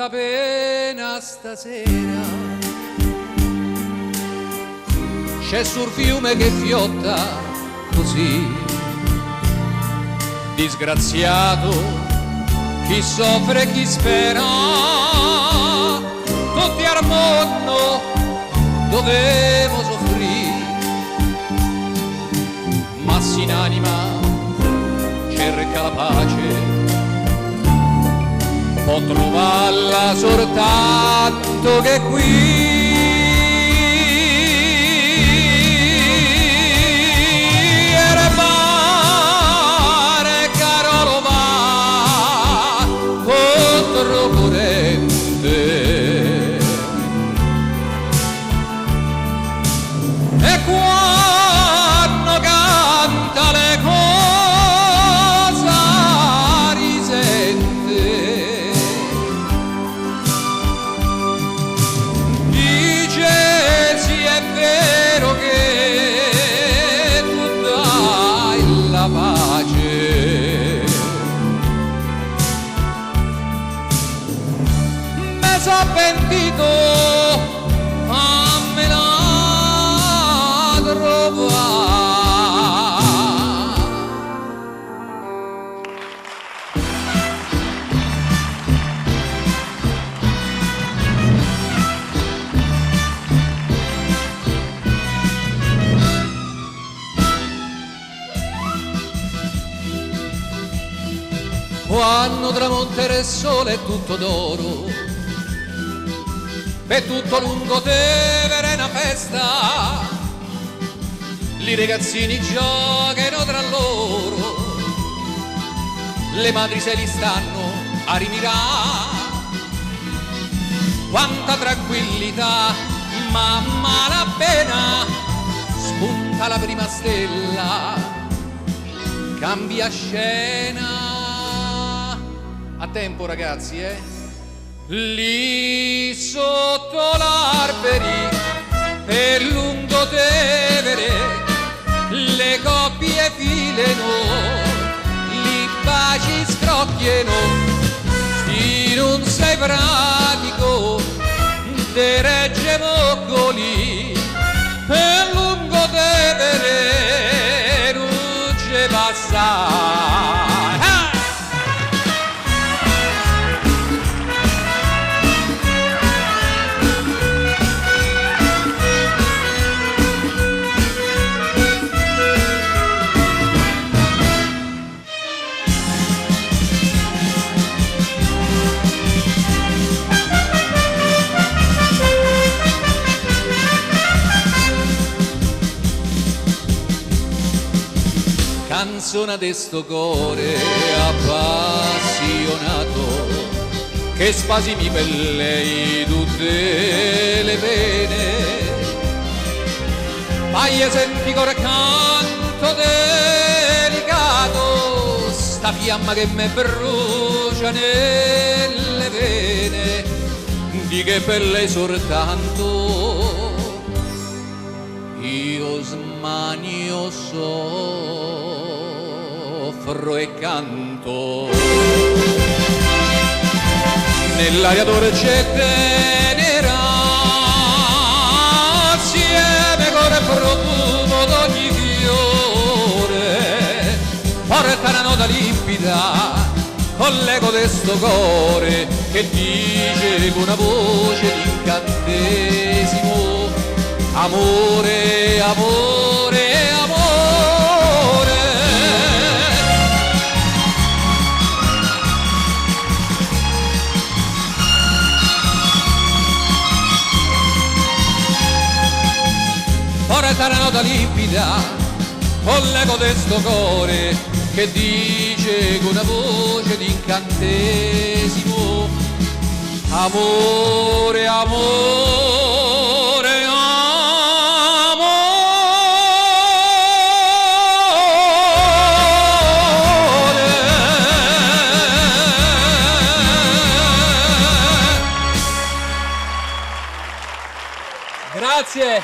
Quanta pena stasera, c'è sul fiume che fiotta così, disgraziato, chi soffre e chi spera, tutti al mondo dovemo soffrire, ma sin anima cerca la pace, può trovarla soltanto che qui. E mare Carolo va controcorrente e quando canta le cose risente, dice sì è vero che tu dai la pace. Me so pentito, fammela trovare. Quando tramonta il sole è tutto d'oro, per tutto lungo Tevere è una festa, li ragazzini giocano tra loro, le madri se li stanno a rimirare. Quanta tranquillità, ma malapena spunta la prima stella, cambia scena. A tempo ragazzi, eh? Lì sotto l'alberi per lungo Tevere le coppie fileno, li baci scrocchiano, sti non sei pratico, te regge moccoli, per lungo Tevere non ci passa. Canzone de sto core appassionato che spasimi per lei tutte le pene, ma io senti cor canto delicato sta fiamma che me brucia nelle vene, di che per lei soltanto io smanio soffro e canto. Nell'aria dolce tenera, assieme col profumo d'ogni fiore, porta una nota limpida con l'eco de sto core che dice con una voce d'incantesimo: amore, amore, amore. Porta una nota limpida con l'eco de sto core che dice con una voce d'incantesimo: amore, amore, amore. Grazie.